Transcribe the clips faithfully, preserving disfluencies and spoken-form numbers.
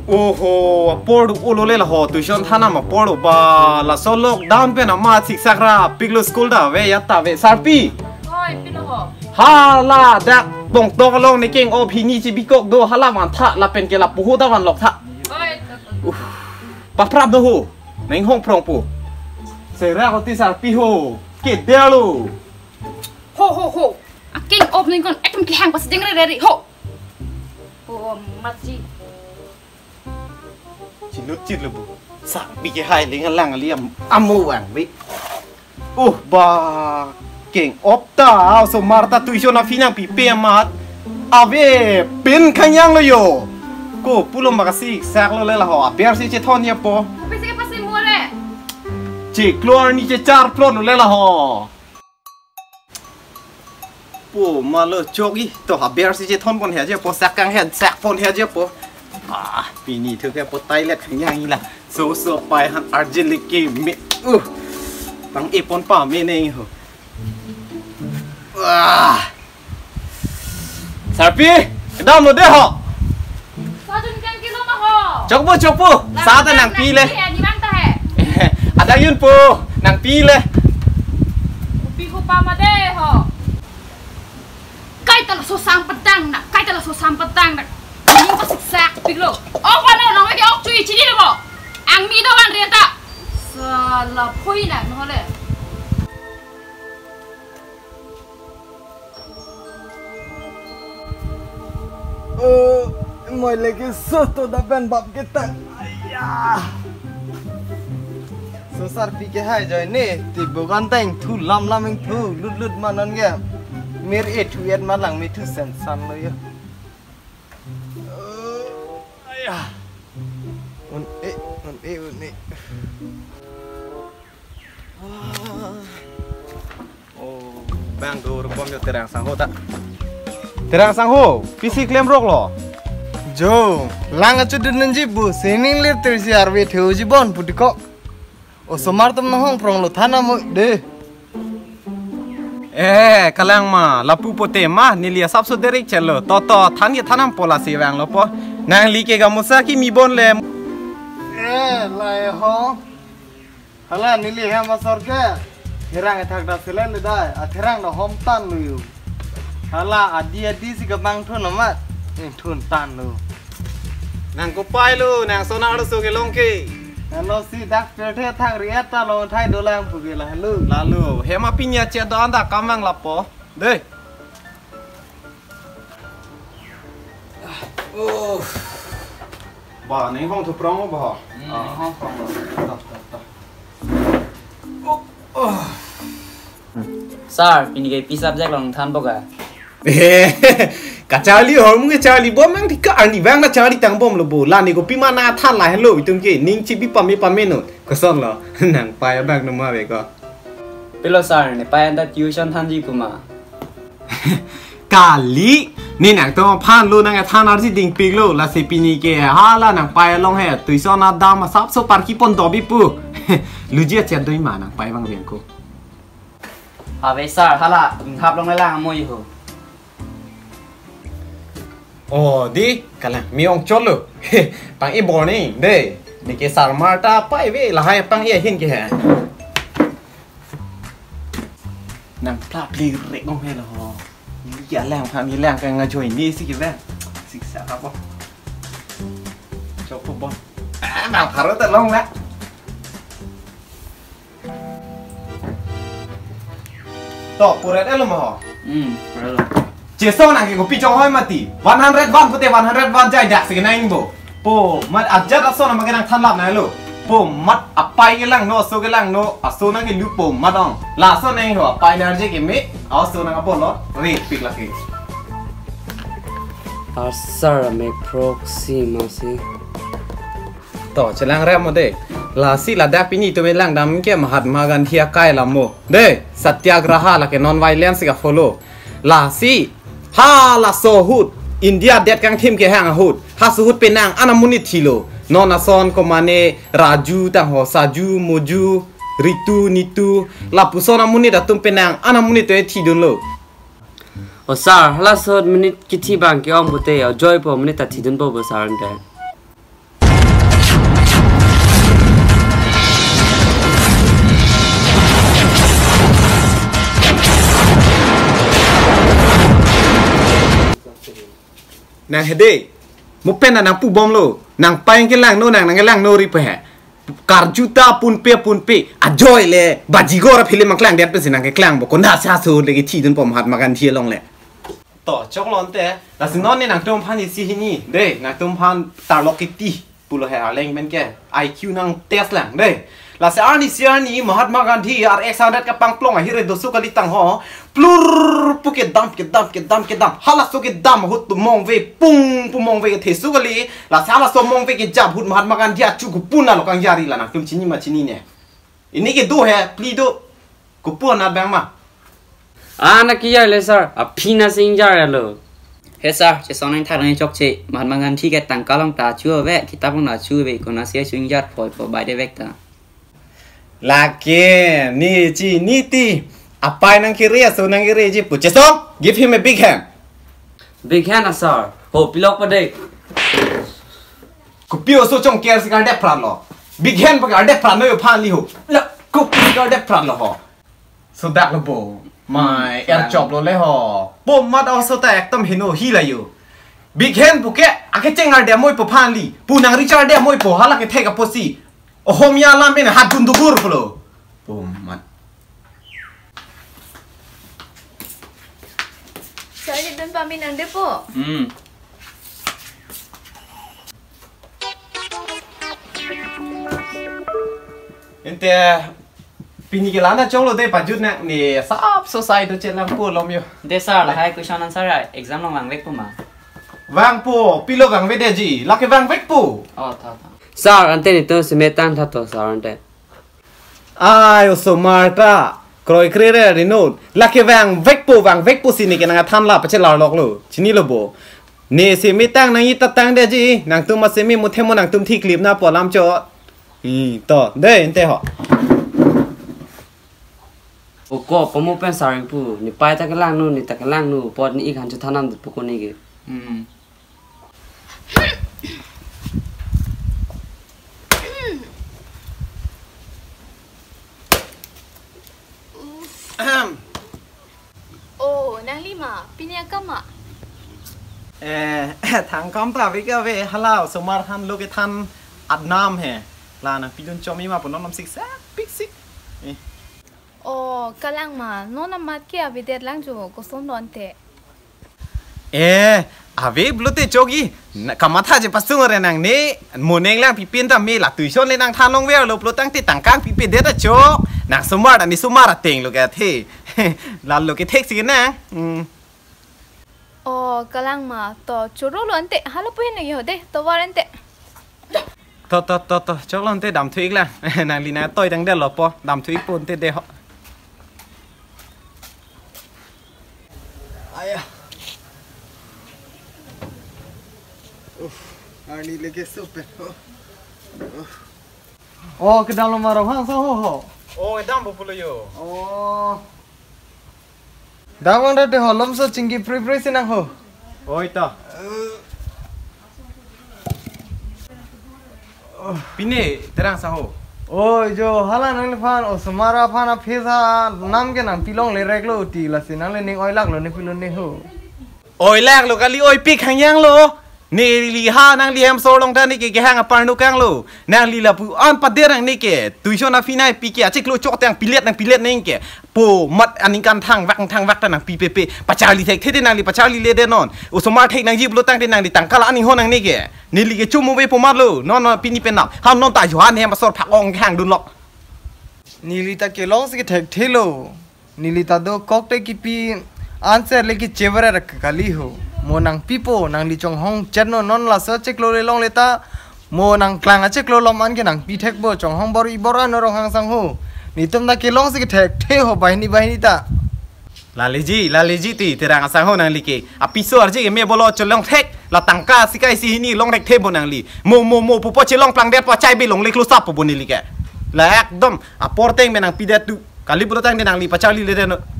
Oho, apor do olo le laho, tuition thanam apor do ba, laso lockdown pen amat siksak ra piklo school ta ave, ya ta ave, sarpi. Oi, pilo ho. Hala dak bongtok along ne keng-op hini chibikok do, hala van tha, lapen ke lapu ho ta vanlok tha. Oi. Uff, paprap do ho, nang hong prong po. Sera koti sarpi ho, ke delo. Ho, ho, ho. Akeng-op ningkon ekdom kehang pas ding re re ho. Oh, matji. Chinut chit lo bu. Sarpi ke hai ling lang ali am amo vangve. Oh ba, keng-op ta, osomar ta tuition a-fee nangpipe amat ave pen khanyang lo yo. Ko pulo makasi sak lo le laho, aber si chethon ya po. Apa sih pasi more? Chiklo arni chechar plot lo le laho. Po malo chogi to, aber si chethon pon he je po, sak kanghen sak pon he je po. Ah, pini thu ke po toilet khanyang ila. So so pai han urgent liki me. Uh. Tang e pon pame ne ho. Ah. Sarpi, kedam lo de ho. Sojun kan kilo ma ho. Chokpo, chokpo. Sa ta nangpi le. Ni bang ta he. Adang yun po, nangpi le. Pi ko pa ma de ho. Kaita laso sang pedang na, kaita laso sang pedang na. Ning pasik sak piklo. Oh, pa no, nong lagi ok chui chini le mo. Ang mi do van rian ta. Sala phui na, no le. Oh, moi lagi soto da ben bab kita. Aya. So sarpi ke hai joi ne, ti bukan teng thu lam lam eng thu lut lut manon ke. Mir e thu et malang mi thu sen san lo yo. Oh, aya. Un e, un e, un e. Ah. Oh, bang do rupom yo terang sangho ta. Terang sangho, pisi klem rok lo. Jo, lang achu dun nji bu, sining lir tersi arve theu ji bon pudiko. Osomar tum nahong prong lo thanam de. Eh, kalang ma, lapu pote ma, neli asap so derek chelo. To to, than ke thanam pola si vang lo po. Nangli ke gamusa kimi bon le. Eh, lai ho. Hala neli hem asor ke therang ethak da selen le dai, a therang da hom tan lu yu. Hala adi adi si kabang thun amat, eh, thun tan lu. Nang kopai lu, nang sonar so kelong ke. Nang lo si dak per the thang riat ta long thai dolang pu ke la lu. Lalu, hem apin ya chet do anda kamang lapo. Dei. Oh. Ba, neng hong thu prong ba? Hmm, ah, neng hong prong lo. Ta, ta, ta. Oh, oh. Sir, pini ke pi subject long than boga? Kacharli hormu ke charli bom nang thika arni bang na charli tang bom lo bo. La ne kopi ma na than la hello itum ke ning chibi pame pame no. Koson lo. Nang pai abang no ma be ko. Pilo sir, ne pai anda tuition thanji puma. Kali, ne nangtum aphan lo nang than arji dingpik lo, lasi pini ke hala nang pai along he, tuition adam asap so parki pon dobi pu. Luji achet doi ma nang pai bang veng ko. Ave sir, hala, inghap long lang mo iho. Oh, di, kalang, mi ong cholo. Pang i morning, de. Neke sir mar ta pai ve, lahai pang i ahin ke he. Nang plap li rek ong he lo. Ni ya lang, pang i lang ka ngajoi ni si ke ve. Siksa ka po. Chok po bon. Ah, nang pharo ta long na. To, puret elo mo. Hmm, puret elo. Chesong nang ke kopi chonghoi mati. One hundred one pute one hundred one jai dak si nang bo. Po mat ajat aso nang makan nang thanlap na lo. Po mat apai ke lang no, aso ke lang no, aso nang ke lu po mat ong. Laso nang ho apai na je ke me, aso nang apolo, re pik lake. Asar me proxy masi. To, chelang rem mo de. Lasi ladak pini itum langdam ke Mahatma Gandhi akai lam mo. De, satyagraha lake non violence ka follow. Lasi, ha laso ahut, India det kangthim kehang ahut. Ha laso ahut penang ana monit thilo. Non ason komane Raju tang ho, Saju, Moju, Ritu, Nitu. Lapuson amonit atum penang ana monit to thidunlo. O sir, halaso ahut monit kithi bang ke-ong pute, o joi po monit ta thidun po bo sir ante. Nang hede, mo pen nang pubomlo, nang payang kelangno, nang nang kelangno ri pe he. Karjuta punpe punpe, ajoy le, bajigor film nang klangdet pensi nang keklangpo, konat si aso le kethidunpo Mahatma Gandhi along le. To, choklo ante, lasi non ne nangtum aphan isi hini, de, nangtum aphan tarlok kiti pulo he arleng pen ke, I Q nang test lang, de. Lasi arnisi arni Mahatma Gandhi R X hundred kapangplong ahire doso kalitang ho, plur pu kedam, kedam, kedam, kedam, halaso kedam ahut pu mongve, pung pu mongve kethe su kali, lasi halaso mongve kejap ahut Mahatma Gandhi achu kopu na lo kangjari la nangtum chini ma chinine. Pini ke do he, phli do. Kopu anat bang ma? Ah, nang kejai le sir, aphi nang si ingjai lo. He sir, chesong nang thar nang chokche, Mahatma Gandhi ke tangka along ta chu ave, kitap along ta chu ave, konat si chu ingjai poi po bai de vek ta. Lake, ne chinine ti, apei nang kere, aso nang kereji pu. Chesong, give him a big hand. Big hand, ah, sir. Ho, pilok pa de. Kopi oso chongker si kardep pran lo. Big hand pa kardep pran lo yo aphan li ho. La, kopi si kardep pran lo ho. So dak lo bo. Mai, hmm, er chop lo le ho. Bo mat oso ta ekdom heno hi la yo. Big hand pu ke, ake cheng kardep moi po aphan li. Pu nang richard de moi po, hala kethek apotsi. Ohomia alam pen hat gun dugur pulo. Bomat. Sir, ne don pame nang de po. Hmm. Ante pini ke la nang choklo de pajut nang ne sap so sai do chet lang po lom yo. De sir, lahai question answer ai exam along vangvekpo ma? Vangpo, pilo vangvedetji, lake vangvekpo. Oh, tha, tha. Sir, ante netum semetang tha to, sir, ante. Ai, osomar ta kroikre re rinut. Lake vangvekpo, vangvekpo si ne ke nang athan la pachelar loklo. Chinilo bo. Ne semetang nang-i ta tangdetji. Nangtum aseme muthe mo nangtum thiklip na pu alam chot. I, to, de, ante ho. O ko, pamo pen sir pu. Ne pei ta kelangno, ne ta kelangno, apot ne-ik aphan chethan nam det pu ko ne ke. Hmm. Ahem. Oh, nangli ma, pini akam ma? Eh, thang kam ta ave ke ave, hala, osomar aphan lo kethan adnam he. La nang pidun chomi ma pu non nom sik sa, pik sik. Eh. Oh, kalang ma, non amat ke avedet lang jo, koson lo ante. Eh, ave pulote chogi, na, kamatha je pasung ore nang ne, mo neng lang pipin ta me la tuition le nang than longverlo pulo tangte tangka pipedet ta chok, nang osomar ta ne osomar ateng lo ke the, la lo kethek si nang, hmm. Oh, kalang ma, to choro lo ante, hala pu hin nang yo de, tovar ante. To, to, to, to, choklo ante damthu-ik lang. Nangli nang toi tangdetlo po, damthu-ikpo ante de ho. Aya. Uff, arni leke super. Oh. Oh. Oh, kedamlo ma Ronghang asangho ho. Oh, kedampo pulo yo. Oh. Damvang ta de ho, lomso chingki phrei phrei si nang ho. Oi ta. Pine, Terang asangho. Oi jo, hala nangliphan, osomar aphan aphi sa, nam ke nang pilongle reklo ti, lasi nangle ning oilaklo ne pilo ne ho. Oilaklo kali, oipik hangyanglo. Neli ha nangli hem so along ta ne ke kehang apar nukanglo. Nangli lapu an pader nang ne ke. Tuition a-fee nangpi ke achiklo chok tang pilet nang pilet nang ke. Po mat aningkan thangvak thangvak ta nangpipepe. Pacharli thekthe de nangli pacharliledet non. Osomar thek nangji pulo tangte nangli tangka la aning ho nang ne ke. Neli ke chomu ve po matlo. Non non pini penap. Ham non ta Johan hem asor phak-ong kehang dunlok. Neli ta kelong si kethekthelo. Neli ta dokok te kipi answer le kichever kali ho. Mo nangpipo, nangli chonghong chetno non laso chiklo le longle ta. Mo nangklang achiklo lom an ke nangpi thekpo, chonghong bor-i bor-an Ronghang asangho. Netum ta kelong si kethekthe ho banghini banghini ta. Laleji, laleji ti, Terang asangho nangli ke. Apiso arje ke me bolo cholong thek. La tangka sikai si hini long thekthe bo nangli. Mo, mo, mo, pupo chelong plangdet po achai be longle klosap po bo neli ke. La ekdom apor teng me nangpidet tu. Kali pulo tangte nangli pacharliledet non.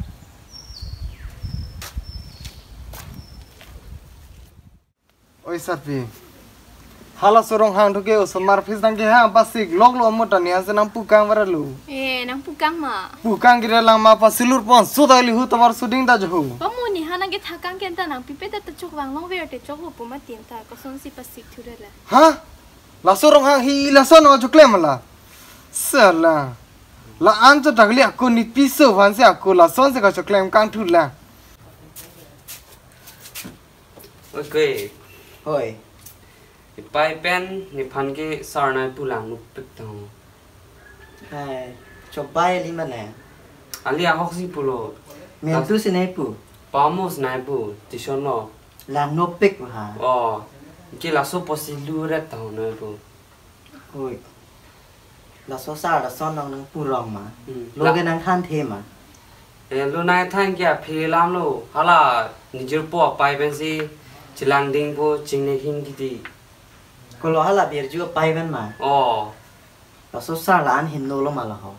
Oi sarpi. Halaso Ronghang thu ke osomar fees nangkehang pasik loklo mo ta ne-an si nangpukang varalo. Eh, nangpukang ma? Pukang kiri lang ma pasilur pon so ta lihu tovar suding ta joho. Pamo ne-an nangkethakang ke-en ta nangpipe ta ta chokvang longver te choklo pu mati-an ta kosonsi pasik thu dala. Ha? Laso Ronghang hi lason o choklem la. Sala. La-an cho takli ako ne piso aphan si ako lasonsi kachoklemkang thu la. Oi, koi. Hoi. Ipai pen nephan ke sar nai pu lang nupik tang. Hai, chobai ali mane. Ali ahok si pulo. Mentu si nai pu. Pamo si nai pu, tuition lo. Lang nupik ha. Oh, ke laso apotsi lu ret tang nai pu. Oi. Laso sar lason nang nangpurong ma. Hmm. Lo ke nangthanthe ma. Eh, lo nangthan ke aphi lam lo. Hala nejirpo apai pensi chelangding po chingnehing titi. Kolo hala birju apai pen ma. Oh. Laso sar la-an hingno lo ma laho.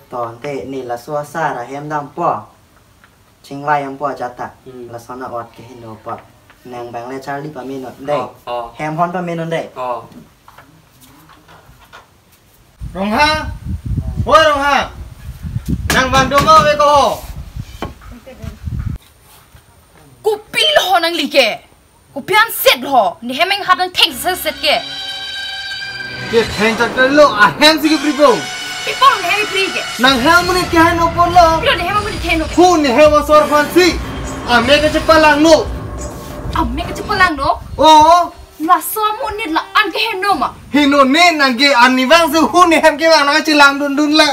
To ante ne laso asar ahem dampo. Chingvai dampo ajat ta. Hmm. Lason a-ot ke hingno po. Nang bang le charli pamenon dei. Oh, oh. Hem hon pamenon dei. Oh. Ronghang. Oi Ronghang. Nang vangdun ma ave ko. Kopi lo ho nangli ke. Kopi an set lo ho. Nehem enghap nangthengse set ke. Kethengchak lo ahem si kepri po. Pi apot nehem kepri ke. Nanghem amonit keheno apotlo. Pilo nehem amonit keheno ke. Hu nehem asor aphansi. Amek kachepalangno. Amek kachepalangno? Oh. Laso amonit la-an keheno ma. Hingno ne nang ke ani vangsi hu nehem kevang nangchelangdundun le.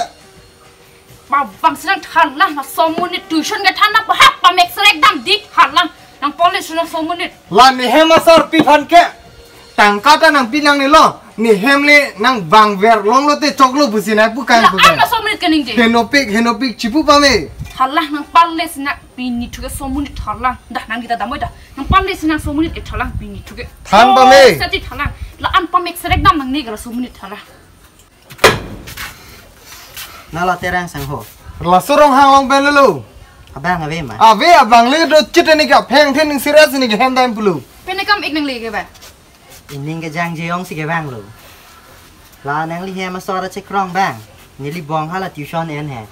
Pavangsi nangthanlang, laso amonit tuition kethan nangpahap pamek serek dam di thanlang. Nangpale si nang laso amonit. La nehem asarpi aphan ke. Tangka ta nangpi nangnelo. Nehem le nangvangver longlo te choklo pusi nangpukang. La-an pukang. Laso amonit keningje. Henopik, henopik chipu pame. Thanlang nangpale si nang pini thu ke laso amonit thanlang. Dah nangli ta damnoi dah. Nangpale si nang laso amonit ke thanlang pini thu ke. Than pame. Oh, sati thanlang. La-an pamek serek dam nangne ke laso amonit thanlang. Nala Terang sangho. Laso Ronghang along pen lo. Abang ave ma? Ave abang le do chit ne ka pheng then ning serious ne ke hem dam pulo. Pen kam ik nangli ke ba. Ining kejang jeyong si kevanglo. La nangli hem asor achekrong bang. Neli bong hala tuition en he.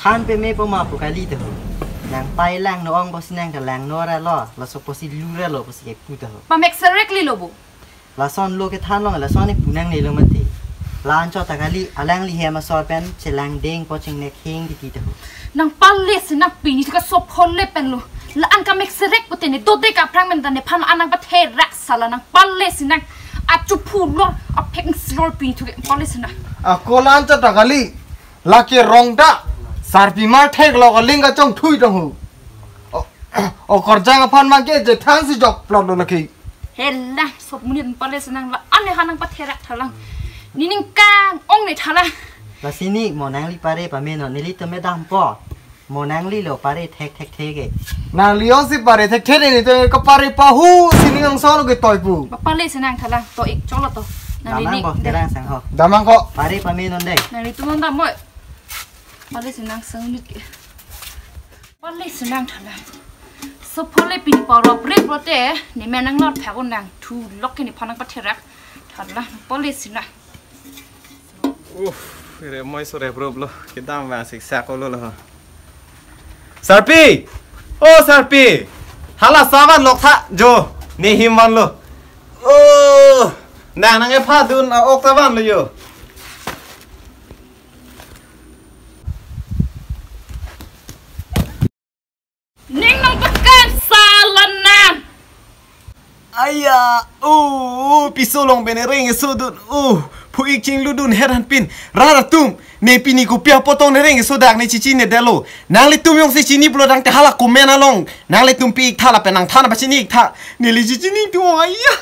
Than pame po ma pu kali to. Nangpalangno ong pusi nangkelangno ra lo. Laso apotsi lu ra lo pusi kepu to. Pamek serek li lo bo. Lason lo kethan long lason ne pu nangnelo mati. La-an cho ta kali alangli hem asor pen chelangding po chingnek hing titi to. Nangpale si nang pini thu ke sophole pen lo. La-an kamek serek pute ne dode kaprang men ta nephan la-an nangpatherak sala nangpale si nang. Achu phu lo aphek silor pini thu ke pale si nang. Ako la-an cho ta kali. Lake rong ta. Sarpi mar thek lo kaling kachongthui tong hu. O, okorjang aphan ma ke je thang si jok plot lo lake. Hela, laso amonit pale si nang la-an ne ha nangpatherak thanlang. Nening kang ong ne thanlang. Lasi ne mo nangli pare pamenon nelitum me dampo. Mo nangli lo pare thekthekthe ke. Nangli ong si pare thekthe ne to kapare pahu sining angsong lo ke toi pu. Ba pale si nang thanlang to ik cholo to. Nangli damang ne ko, Terang sangho. Damang ko. Pare pamenon dei. Nanglitum damnoi. Pale si nang laso amonit ke. Pale si nang thanlang. Sophole pini parop rip rote, ne men nanglor phak un nang thu lok ke nephan nangpatherak. Thanlang, pale si nang. Uh, remoi so rep rop lo, kedam vang siksak lo lo. Sarpi! Oh, Sarpi! Hala sa vanlok tha, jo, ne him vanlo. Oh, nang nang epha dun a-ok ta vanlo jo. Ning nangpakang sala nang. Aya, oh, piso along pen ne reng-eso dun, oh, phu-ik chingludun her han pin, rat atum, ne pini kopi apot tong ne reng-eso dak ne chichinedetlo, nanglitum jongsi chini pulo tangte hala comment along, nanglitum pi-ik tha lapen nangthan pachini-ik tha, neli chichinidun, aya.